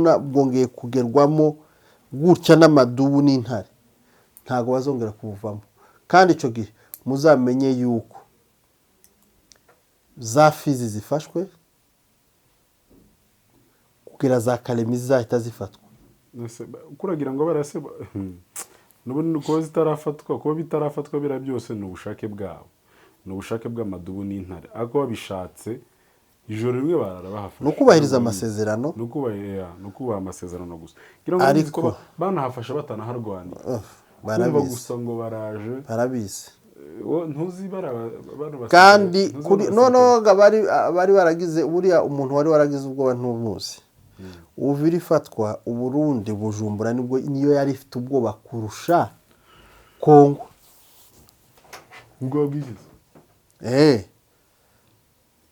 Murabona bwongeye kugerwamo gutya n'amadubu n'intare, ntabwo bazongera kubuvamo. Kandi icyo gihe muzamenye yuko za Fizi zifashwe kugira za Karemi zizahita zifatwa. Kuragira ngo barase n'ubundi kuba zitarafatwa, kuba bitarafatwa, biriya byose ni ubushake bwabo, ni ubushake bw'amadubu n'intare. Ariko babishatse ijoro rimwe barara bahafashe. Ni ukubahiriza amasezerano. Ni ukubaha amasezerano gusa. Ngira ngo babizi ko banahafashe batanaharwaniye. Ugh, kumva barabizi. Gusa ngo baraje. Barabizi. Ntuzi bano basirikare- Kandi ntuzi kuri bano noneho abari baragize, buriya umuntu wari waragize ubwoba ntumuzi. Uvira ifatwa, Uburundi, Bujumbura nibwo niyo yari ifite ubwoba kurusha Kongo. Ubwoba bwigeze.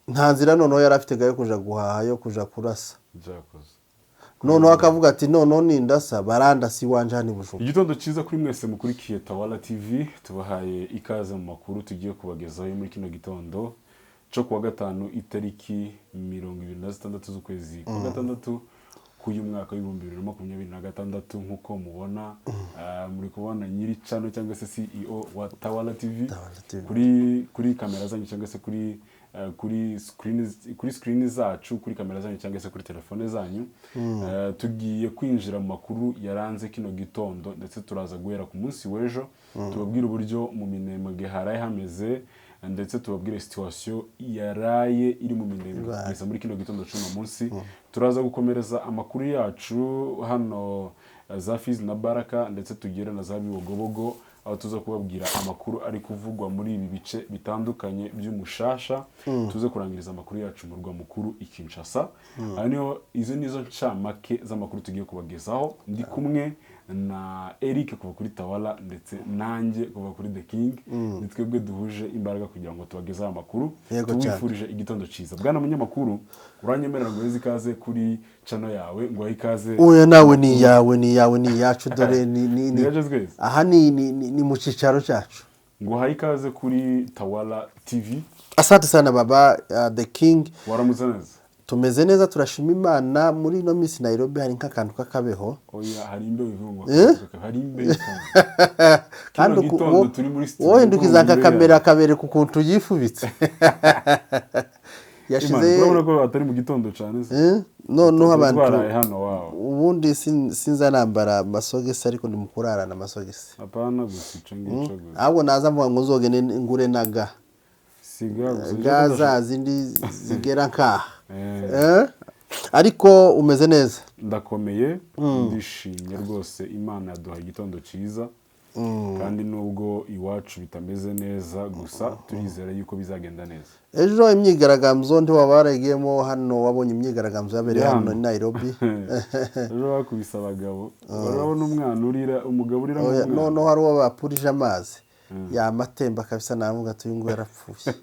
Nta nzira noneho yari afite yo kuja guhaha, yo kuja kurasa. Byakoze. Noneho akavuga ati: "Noneho nindasa barandasa iwanje hano i Bujumbura." Igitondo cyiza kuri mwese mukurikiye Tawala TV. Tubahaye ikaze mu makuru tugiye kubagezaho muri kino gitondo cyo kuwa gatanu, itariki 26 z'ukwezi kwa gatandatu k'uyu mwaka w'2026. Nk'uko mubona, muri kubona nyiri channel cyangwa se CEO wa Tawala TV Tawala TV. kuri kamera zanyu cyangwa se kuri screen zacu, kuri kamera zanyu cyangwa se kuri telefone zanyu. Tugiye kwinjira mu makuru yaranze kino gitondo, ndetse turaza guhera ku munsi w'ejo, tubabwire uburyo mu Minembwe haraye hameze, ndetse tubabwire situation yaraye iri mu Minembwe kugeza muri kino gitondo cy'uno munsi. Turaza gukomereza amakuru yacu hano za Fizi na Baraka, ndetse tugere na za Bibogobogo, aho tuza kubabwira amakuru ari kuvugwa muri ibi bice bitandukanye by'umushasha. Tuze kurangiriza amakuru yacu mu murwa mukuru i Kinshasa. Aha niho izo nizo ncamake z'amakuru tugiye kubagezaho. Ndi kumwe na Eric kuva kuri Tawala, ndetse nanjye kuva kuri The King. Ni twebwe duhuje imbaraga kugira ngo tubagezeho amakuru. Yego cyane. Tubifurije igitondo cyiza. Bwana munyamakuru, uranyemerera ngo uheze ikaze kuri channel yawe, ngo uhe ikaze? Oya, nawe ni iyawe, ni iyawe, ni iyacu. Dore ni Ni iyacu twese. Aha ni mu cyicaro cyacu. Ngo uhaye ikaze kuri Tawala TV. Asante sana baba, The King. Waramutse neza? Tumeze neza, turashima Imana. Muri ino minsi Nairobi hari nk'akantu k'akabeho. Oya, hari imbeho ivugwa. Eh? Hari imbeho. Kandi Kino gitondo turi muri studio, wowe hindukiza urumva nka kamera imbeho. akabereka ukuntu yifubitse yashize. Imana, urabona ko atari mu gitondo cyane se? Eh? Noneho Tuba abantu twaraye hano wawe. Ubundi sinza nambara amasogisi, ariko ndi mu kurarana amasogisi. Apana gusa ico ngico gusa. Ahubwo naza mvuga ngo nzogende ngure na ga Siga gusa. Ga za zindi zigera nkaha. Eh. Eh? Ariko umeze neza? Ndakomeye, ndishimye rwose. Imana yaduhaye igitondo cyiza, kandi nubwo iwacu bitameze neza, gusa turizera yuko bizagenda neza. Ejo imyigaragambyo ntiwaba waragiyemo hano? Wabonye imyigaragambyo yabereye hano Hano. i Nairobi? Ejo bakubise abagabo. Urabona umwana urira, umugabo urira Oya, nk'umwana. noneho hari uwo bapurije amazi yamatemba kabisa, navuga ati: "Uyu nguyu yarapfuye."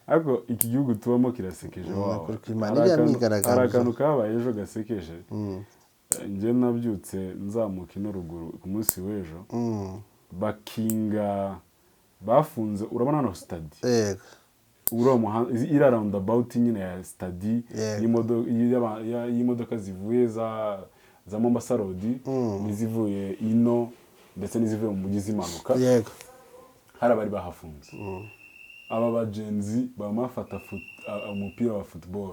Ariko iki gihugu tubamo kirasekeje wawe. Ukuri kw'Imana, Hari iriya myigaragambyo. Hari akantu kabaye ejo gasekeje. Njye nabyutse nzamuka ino ruguru ku munsi w'ejo, bakinga, bafunze. Urabona hano stadi? Yego. Uriya muhanda, iriya roundabout nyine ya stadi, y'imodoka zivuye za Mombasa Road n'izivuye ino, ndetse n'izivuye mu mujyi zimanuka, hari abari bahafunze. Aba bagenzi bama bafata umupira wa football,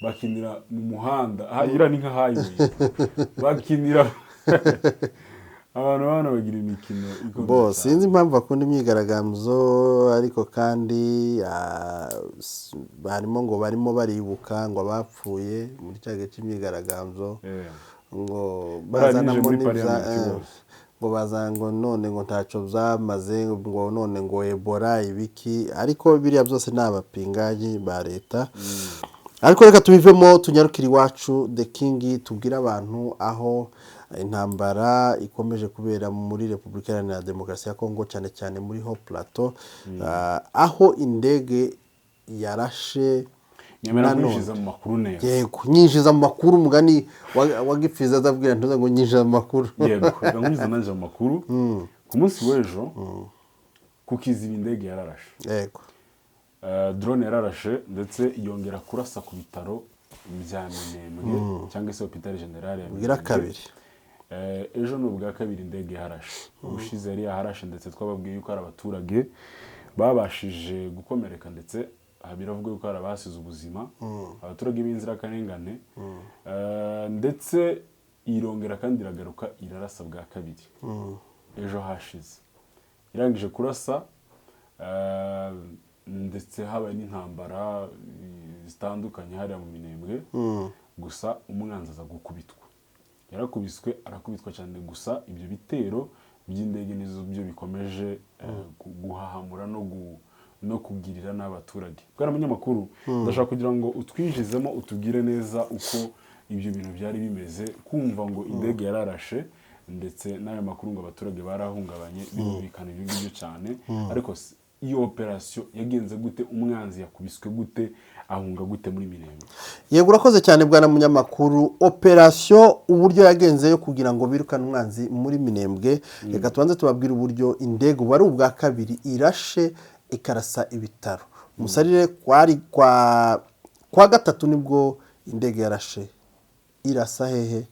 bakinira mu muhanda. Aha iriya ni nka highway bakinira. Abantu bana bagira imikino ikomeye Bo cyane. Sinzi impamvu bakunda imyigaragambyo, ariko kandi barimo ngo barimo baribuka ngo abapfuye muri cya gihe cy'imyigaragambyo, ngo Bariya binjiye bazanamo muri n'ibya parliament bose. Ngo baza ngo none ngo ntacyo byamaze, ngo none ngo Ebola ibiki. Ariko biriya byose ni abapingaji ba leta. Ariko reka tubivemo, tunyarukire iwacu. The King, tubwire abantu aho intambara ikomeje kubera muri Repubulika Iharanira Demokarasi ya Kongo, cyane cyane muri Haut Plateau, aho indege yarashe. Nyamara Nanone. kwinjiza mu makuru neza. Yego, nyinjiza mu makuru. Umugani wa Gipfizi azabwira ntuza ngo nyinjiza mu makuru. Yego, reka nkwinjiza nanjye mu makuru. Ku munsi w'ejo ku Kiziba indege yararashe. Drone yararashe, ndetse yongera kurasa ku bitaro. bya Minembwe cyangwa se Hôpital Général ya Bwira Minembwe. Kabiri. Ejo ni ubwa kabiri indege yaharashe. Ubushize yari yaharashe, ndetse twababwiye yuko hari abaturage babashije gukomereka, ndetse aha biravugwa yuko hari abasize ubuzima, abaturage b'inzirakarengane. Ndetse irongera kandi iragaruka irarasa bwa kabiri ejo hashize. Irangije kurasa, ndetse habaye n'intambara zitandukanye hariya mu Minembwe. Gusa umwanzi aza gukubitwa, yarakubiswe, arakubitwa cyane. Gusa ibyo bitero by'indege nizo byo bikomeje guhahamura no kugirira n'abaturage. Bwana munyamakuru, ndashaka kugira ngo utwinjizemo, utubwire neza uko ibyo bintu byari bimeze, kumva ngo indege yararashe, ndetse n'ayo makuru ngo abaturage barahungabanye, birumvikana ibyo ngibyo cyane. Ariko iyo operasiyo yagenze gute? Umwanzi yakubiswe gute? Ahunga gute muri Minembwe? Yego, urakoze cyane, bwana munyamakuru. Operasiyo uburyo yagenze yo kugira ngo birukane umwanzi muri Minembwe, reka tubanze tubabwire uburyo indege ubu ari ubwa kabiri irashe, ikarasa ibitaro. Umusarire kwari kwa gatatu nibwo indege yarashe, irasa hehe?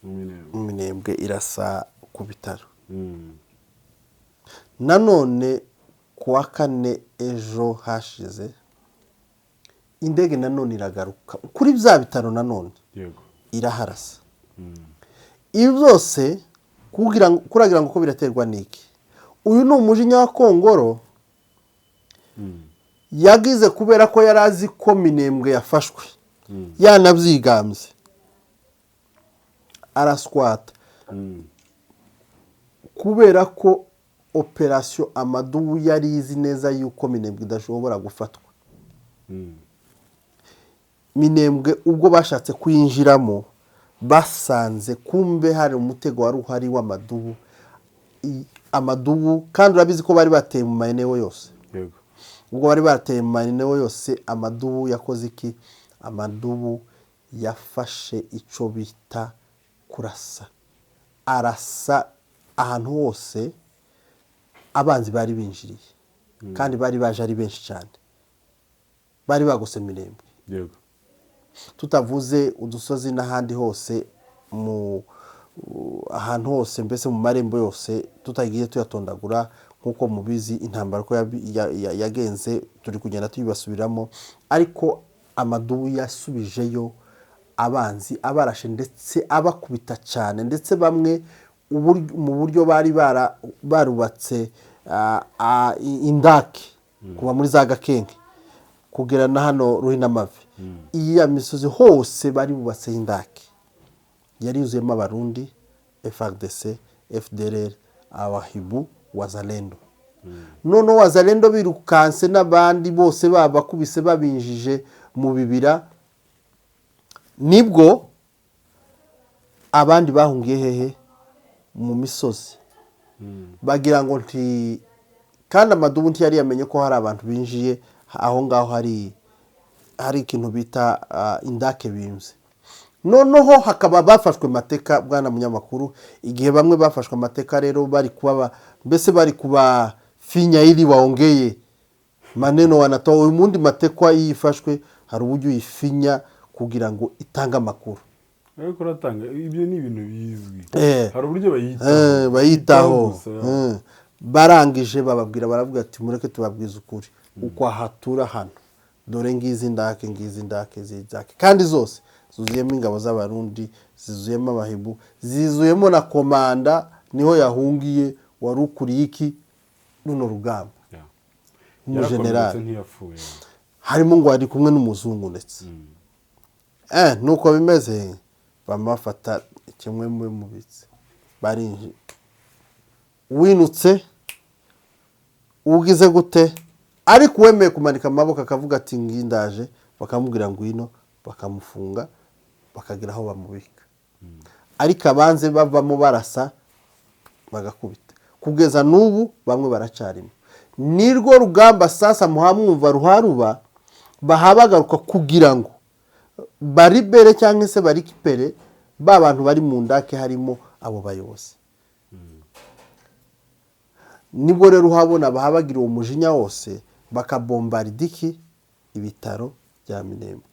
Mu Minembwe. Mu Minembwe, irasa ku bitaro. Nanone ku wa kane ejo hashize, indege nanone iragaruka kuri bya bitaro nanone, iraharasa. Ibi byose kuragira ngo ko biraterwa n'iki? Uyu ni umujinya wa Kongoro yagize kubera ko yari azi ko Minembwe yafashwe, yanabyigambye araswata, kubera ko operasiyo amadubu yari izi neza yuko Minembwe idashobora gufatwa. Minembwe ubwo bashatse kuyinjiramo, basanze kumbe hari umutego wari uhari w'amadubu. Amadubu kandi urabizi ko bari bateye mu maeneo yose. Ubwo bari bateye mu maeneo yose, amadubu yakoze iki? Amadubu yafashe icyo bita kurasa, arasa ahantu hose abanzi bari binjiriye, kandi bari baje ari benshi cyane, bari bagose Mirembe, tutavuze udusozi n'ahandi hose, mu ahantu hose mbese mu marembo yose tutagiye tuyatondagura. Nk'uko mubizi intambara ko yagenze, turi kugenda tuyibasubiramo. Ariko amadubu yasubijeyo abanzi, abarashe ndetse abakubita cyane, ndetse bamwe mu buryo bari barubatse indake kuva muri za Gakenke kugera na hano Ruhinamavi, iya misozi hose bari bubatseho indake yari yuzuyemo Abarundi, FARDC, FDLR, Abahibu, Wazalendo. Noneho Wazalendo birukanse n'abandi bose babakubise, babinjije mu bibira. Nibwo abandi bahungiye hehe? Mu misozi. Bagira ngo nti kandi amadubu ntiyari yamenye ko hari abantu binjiye aho ngaho, hari ikintu bita indake bimbye. Noneho hakaba bafashwe mateka. Bwana munyamakuru, igihe bamwe bafashwe amateka rero, bari kuba mbese bari kubafinya ili waongeye maneno wanatoa. Uyu mundi matekwa iyo ifashwe, hari uburyo uyifinya kugira ngo itange amakuru. Ariko uratanga, ibyo ni ibintu bizwi. Hari uburyo bayitaho. Bayitaho. Gusa. Barangije bababwira, baravuga ati: "Mureke tubabwize ukuri uko ahatura hano. Dore ngizi ndake, ngizi ndake zindake, kandi zose zuzuyemo ingabo z'Abarundi, zuzuyemo Abahibu, zizuyemo na komanda, niho yahungiye, wari ukuriye iki runo rugamba, umujenerali." Yarakomeretse, ntiyapfuye. Harimo ngo ari kumwe n'umuzungu ndetse. Nuko bimeze, bamafata kimwe muri mubitse, barinjiye, winutse ugize gute? Ariko uwemeye kumanika amaboko akavuga ati: "Ngindaje," bakamubwira ngwino, bakamufunga, bakagira aho bamubika. Ariko abanze bavamo barasa, bagakubita, kugeza n'ubu bamwe baracarimo. Nirwo rugamba sasa muhamwumva ruharuba bahabagaruka kugira ngo baribere cyangwa se barikipere ba bantu bari mu ndake, harimo abo bayobozi. Nibwo rero uhabona bahabagira uwo mujinya wose, bakabombaridiki ibitaro bya Minembwe.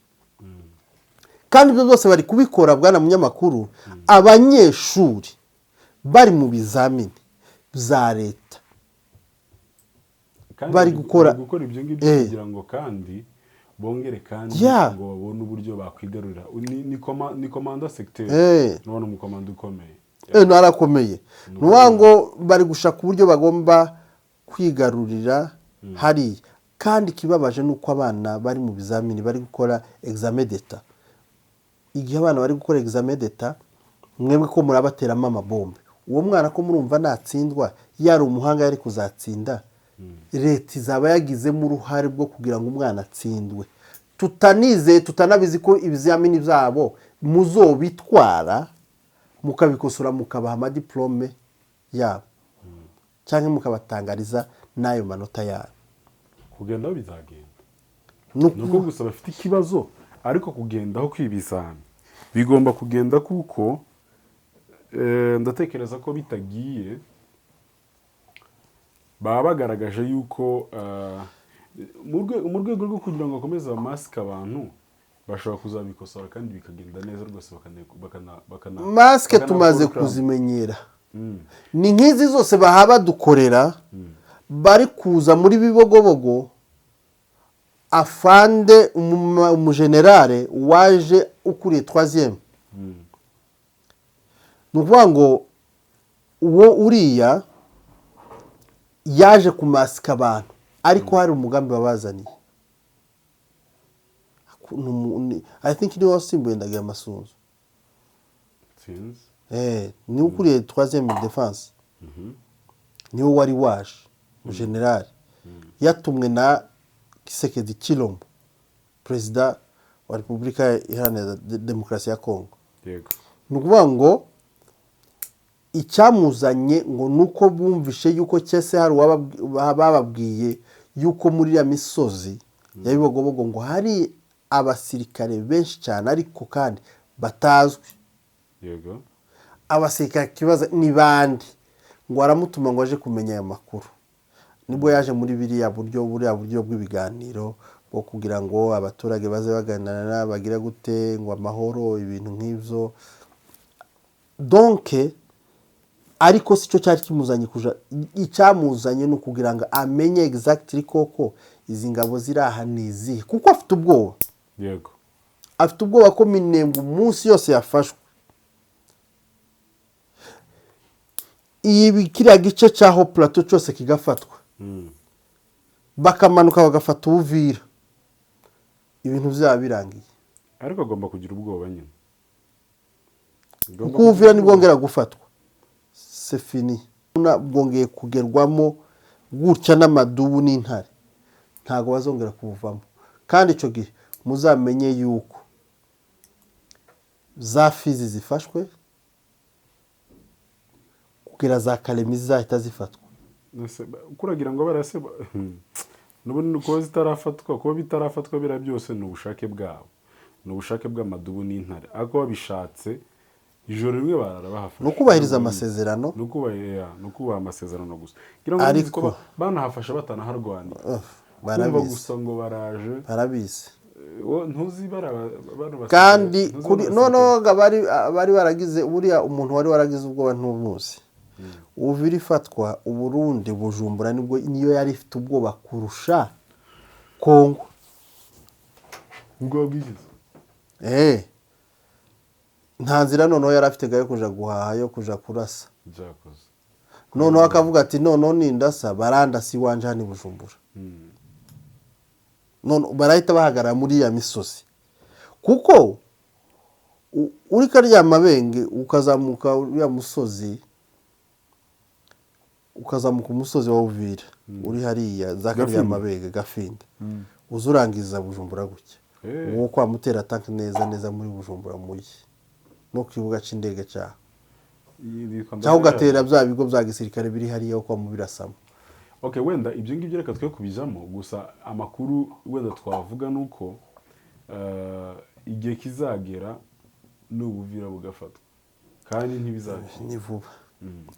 Kandi ibyo byose bari kubikora, bwana munyamakuru, abanyeshuri bari mu bizamini bya leta. Kandi Bari gukora- bari gukora ibyo ngibyo kugira ngo kandi bongere kandi ngo babone uburyo bakwigarurira. Ni commandant secteur. Nubona umukomanda ukomeye. Narakomeye. Ni ukuvuga ngo bari gushaka uburyo bagomba kwigarurira hariya. Kandi ikibabaje ni uko abana bari mu bizamini, bari gukora examen d'État. Igihe abana bari gukora examen d'État, mwebwe ko murabateramo amabombe, uwo mwana ko murumva natsindwa, yari umuhanga yari kuzatsinda, leta izaba yagizemo uruhare rwo kugira ngo umwana atsindwe. Tutanizeye, tutanabizi ko ibizamini byabo muzobitwara, mukabikosora, mukabaha amadiplome yabo cyangwa mukabatangariza n'ayo manota yabo. Kugendaho bizagenda. Ni Ni uko gusa bafite ikibazo, ariko kugendaho kw'ibizami bigomba kugenda, kuko ndatekereza ko bitagiye baba bagaragaje yuko mu rwego rwo kugira ngo bakomeze bamasike abantu, bashobora kuzabikosora kandi bikagenda neza rwose, bakana Masike bakana tumaze porogaramu. kuzimenyera. Ni nk'izi zose baha badukorera. Bari kuza muri Bibogobogo, afande umujenerale waje ukuriye troisième, ni ukuvuga ngo uwo uriya yaje kumasika abantu, ariko hari umugambi wabazaniye. I think niwe wasimbuye Ndagira Amasunzu. Sinzi. Niwe ukuriye troisième défense, niwe wari waje, generali yatumwe na Tshisekedi Tshilombo, perezida wa Repubulika Iharanira Demokarasi ya Kongo. Ni ukuvuga ngo icyamuzanye ngo ni uko bumvishe yuko cyese hari bababwiye yuko muri iriya misozi ya Bibogobogo ngo hari abasirikare benshi cyane, ariko kandi batazwi. Abasirikare, ikibazo ni bande? Ngo aramutuma ngo aje kumenya aya makuru. Nibwo yaje muri biriya buryo, buriya buryo bw'ibiganiro bwo kugira ngo abaturage baze baganira, bagire gute, ngo amahoro, ibintu nk'ibyo. Donc ariko si cyo cyari kimuzanye kuja. Icyamuzanye ni ukugira ngo amenye exactly koko izi ngabo ziri aha ni izihe, kuko afite ubwoba. Afite ubwoba ko Minembwe umunsi yose yafashwe, iyi kiriya gice cy'aho plateau cyose kigafatwa, bakamanuka bagafata Uvira, ibintu byaba birangiye. Ariko agomba kugira ubwoba nyine. Agomba Kuko Uvira kugira nibwongera gufatwa, c'est fini. Bwongeye kugerwamo gutya n'amadubu n'intare, ntabwo bazongera kubuvamo. Kandi icyo gihe muzamenye yuko za Fizi zifashwe, kugera za Karemi zizahita zifatwa. Ese kuragira ngo barase n'ubundi kuba zitarafatwa, kuba bitarafatwa, biriya byose ni ubushake bwabo, ni ubushake bw'amadubu n'intare. Ariko babishatse ijoro rimwe barara bahafashe. Ni ukubahiriza amasezerano. Ni ukubaha, ni ukubaha amasezerano gusa. Ngira ngo urabizi ko banahafashe batanaharwaniye. Kumva Barabizi. gusa ngo baraje. Barabizi. Ntuzi bano basirikare- Kandi ntuzi kuri bano noneho ngo abari baragize, buriya umuntu wari waragize ubwoba ntumuzi. Uvira ifatwa, Uburundi, Bujumbura nibwo niyo yari ifite ubwoba kurusha Kongo. Ubwoba bwigeze. Nta nzira noneho yari afite yo kuja guhaha, yo kuja kurasa. Byakoze. Noneho akavuga ati: "Noneho nindasa, barandasa iwanje hano i Bujumbura." None barahita bahagarara muri iriya misozi, kuko uri kariya mabenge, ukazamuka uriya musozi, ukazamuka umusozi wa Uvira uri hariya za kariya Gafinda. mabenge, Gafinda, uza urangiza Bujumbura gutya. Uwo kwa mutera tank neza neza muri Bujumbura mujyi no ku kibuga cy'indege cyaho, Yitwa cyangwa ugatera bya bigo bya gisirikare biri hariya kwa mubirasamo. Okay, wenda ibyo ngibyo reka twe kubijamo. Gusa amakuru wenda twavuga ni uko igihe kizagera n'Ubuvira bugafatwa, kandi ntibizabishyira. Ni vuba.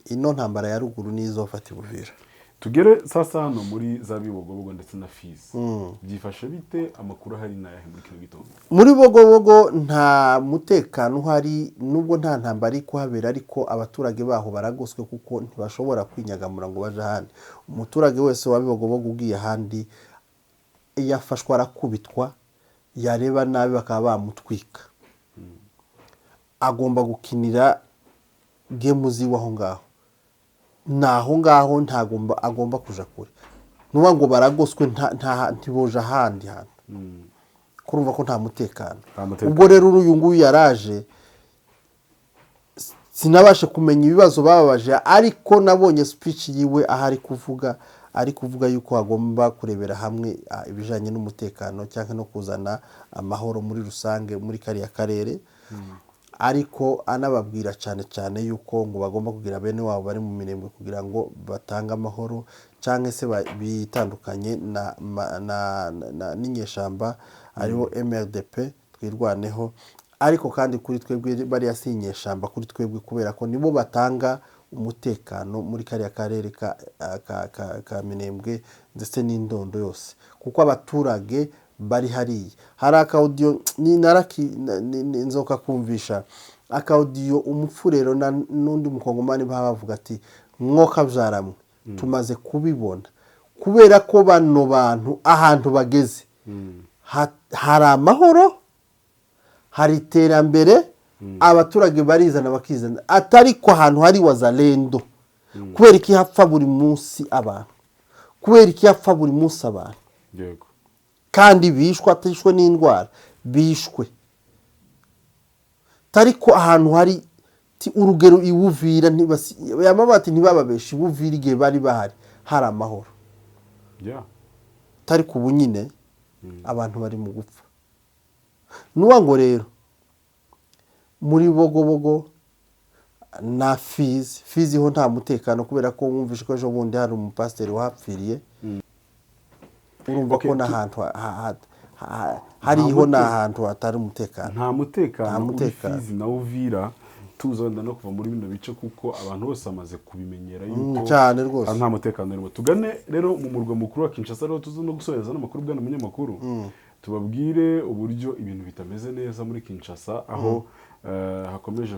Ino ntambara ya ruguru niyo izofata Ibuvira. Tugere sasa hano muri za Bibogobogo ndetse na Fizi. Byifashe bite? Amakuru ahari ni ayahe muri kino gitondo? Muri Bogobogo nta mutekano uhari, nubwo nta ntambara iri kuhabera, ariko abaturage baho baragoswe kuko ntibashobora kwinyagamura ngo baje ahandi. Umuturage wese wa Bibogobogo ugiye ahandi, iyo afashwe arakubitwa, yareba nabi bakaba bamutwika. Agomba gukinira game ziwe aho ngaho, ni aho ngaho, ntagomba agomba kuja kure. Nuba ngo baragoswe, ntiboje ahandi hantu, kurumva ko nta mutekano. Nta mutekano. Ubwo rero uyu nguyu yaraje, sinabashe kumenya ibibazo bababaje, ariko nabonye speech yiwe aho ari kuvuga yuko hagomba kurebera hamwe ibijyanye n'umutekano cyangwa no kuzana amahoro muri rusange muri kariya karere, ariko anababwira cyane cyane yuko ngo bagomba kugira bene wabo bari mu Mirembe kugira ngo batange amahoro cyangwa se bitandukanye n'inyeshyamba aribo MRDP Twirwaneho. Ariko kandi kuri twebwe bariya si inyeshyamba kuri twebwe, kubera ko nibo batanga umutekano muri kariya karere ka Minembwe ndetse n'Indondo yose, kuko abaturage bari hariya. Hari aka audio ni naraki nzoka kumvisha aka audio, umupfurero n'undi mukongomani baba bavuga ati: "Mwoka byaramwe, tumaze kubibona, kubera ko bano bantu ahantu bageze hari amahoro, hari iterambere, abaturage barizana bakizana, atari ko ahantu hari Wazalendo, kubera iki hapfa buri munsi abantu? Kubera iki hapfa buri munsi abantu?" Kandi bishwe, atishwe n'indwara, bishwe tariko ahantu hari urugero iwuvira yamabati ntibababeshe, iwuvira igihe bari bahari hari amahoro, tariko ubu nyine abantu bari mu gupfa. Nuwa ngo rero muri Bogobogo na Fizi, Fizi ho nta mutekano, kubera ko wumvishe ko ejo bundi hari umupasiteri wahapfiriye. Urumva ko n'ahantu hariho ni ahantu hatari umutekano. Nta mutekano. Nta uri mutekano. Fizi na Uvira, tuza wenda no kuva muri bino bice, kuko abantu bose bamaze kubimenyera yuko Cyane rwose. Nta mutekano urimo. Tugane rero mu murwa mukuru wa Kinshasa rero, tuze no gusoreza n'amakuru. Bwana munyamakuru, tubabwire uburyo ibintu bitameze neza muri Kinshasa, aho hakomeje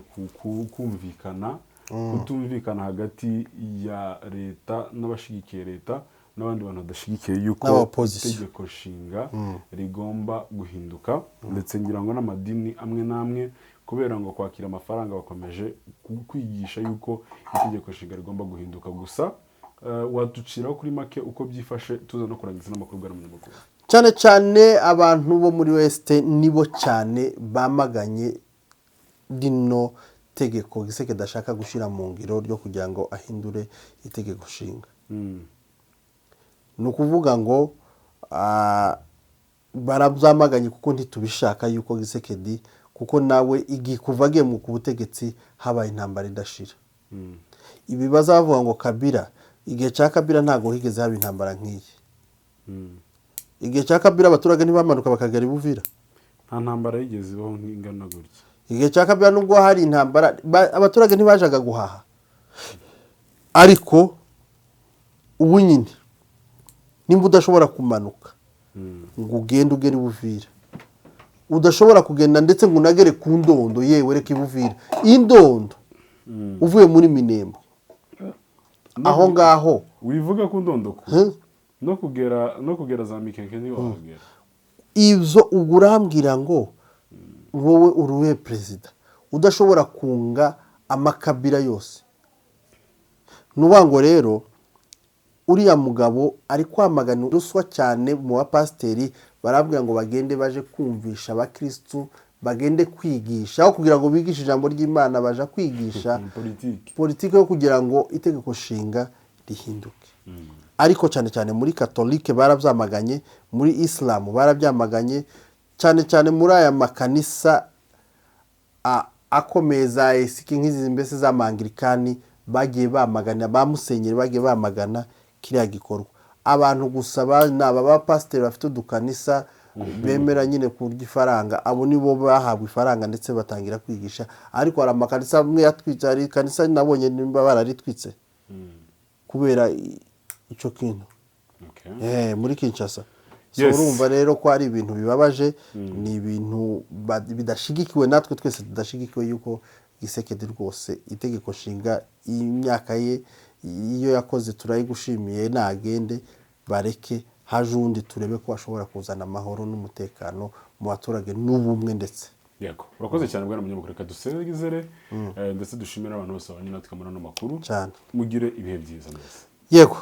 kumvikana kutumvikana hagati ya leta n'abashigikiye leta n'abandi bantu badashyigikiye yuko N'aba-opposition. itegeko nshinga rigomba guhinduka, ndetse ngira ngo n'amadini amwe n'amwe, kubera ngo kwakira amafaranga, bakomeje kwigisha yuko itegeko nshinga rigomba guhinduka. Gusa waduciraho kuri make uko byifashe, tuza no kurangiza n'amakuru, bwa munyamakuru. Cyane cyane abantu bo muri West nibo cyane bamaganye rino tegeko Tshisekedi ashaka gushyira mu ngiro ryo kugira ngo ahindure itegeko nshinga. Ni ukuvuga ngo barabyamaganye kuko ntitubishaka yuko Tshisekedi, kuko nawe igihe kuva agiye mu ku butegetsi habaye intambara idashira. Ibi bazavuga ngo Kabila, igihe cya Kabila ntabwo higeze haba intambara nk'iyi. Igihe cya Kabila abaturage ntibamanuka bakagera i Buvira? Nta ntambara yigeze ibaho nk'ingana gutya. Igihe cya Kabila nubwo hari intambara, abaturage ntibajaga guhaha. Ariko ubu nyine nimba udashobora kumanuka ngo ugende ugere i Buvira, udashobora kugenda ndetse ngo unagere ku Ndondo, yewe reka ibuvira, Indondo uvuye muri Minembwe aho ngaho. Wivuga ku Ndondo kure. Hmm? No kugera za Mikenke ntiwahagera. Ibyo ubwo urambwira ngo wowe uri perezida udashobora kunga amakabira yose? Ni ukuvuga ngo rero uriya mugabo ari kwamagana ruswa cyane mu bapasiteri, barabwira ngo bagende baje kumvisha abakirisitu, bagende kwigisha, aho kugira ngo bigishe ijambo ry'Imana baja kwigisha politiki. Politiki yo kugira ngo itegeko nshinga rihinduke. Ariko cyane cyane muri Katolike barabyamaganye, muri Isilamu barabyamaganye, cyane cyane muri aya makanisa akomeye za esiki nk'izi mbese z'amangirikani, bagiye bamagana, ba musenyeri bagiye bamagana kiriya gikorwa. Abantu gusa ni aba bapasiteri bafite udukanisa bemera nyine kurya ifaranga, abo nibo bahabwa ifaranga ndetse batangira kwigisha. Ariko hari amakanisa amwe yatwitse, hari ikanisa nabonye nimba bararitwitse kubera Ico kintu muri Kinshasa. So urumva rero ko ari ibintu bibabaje, ni ibintu bidashigikiwe natwe twese tudashigikiwe, yuko Tshisekedi rwose itegeko nshinga, imyaka ye iyo yakoze turayigushimiye, nagende bareke haje uwundi, turebe ko ashobora kuzana amahoro n'umutekano mu baturage n'ubumwe ndetse. Yego, urakoze cyane, bwana munyamakuru. Reka dusezere, ndetse dushimire abantu bose babanye natwe muri ano makuru. Cyane. Mugire ibihe byiza mwese. Yego.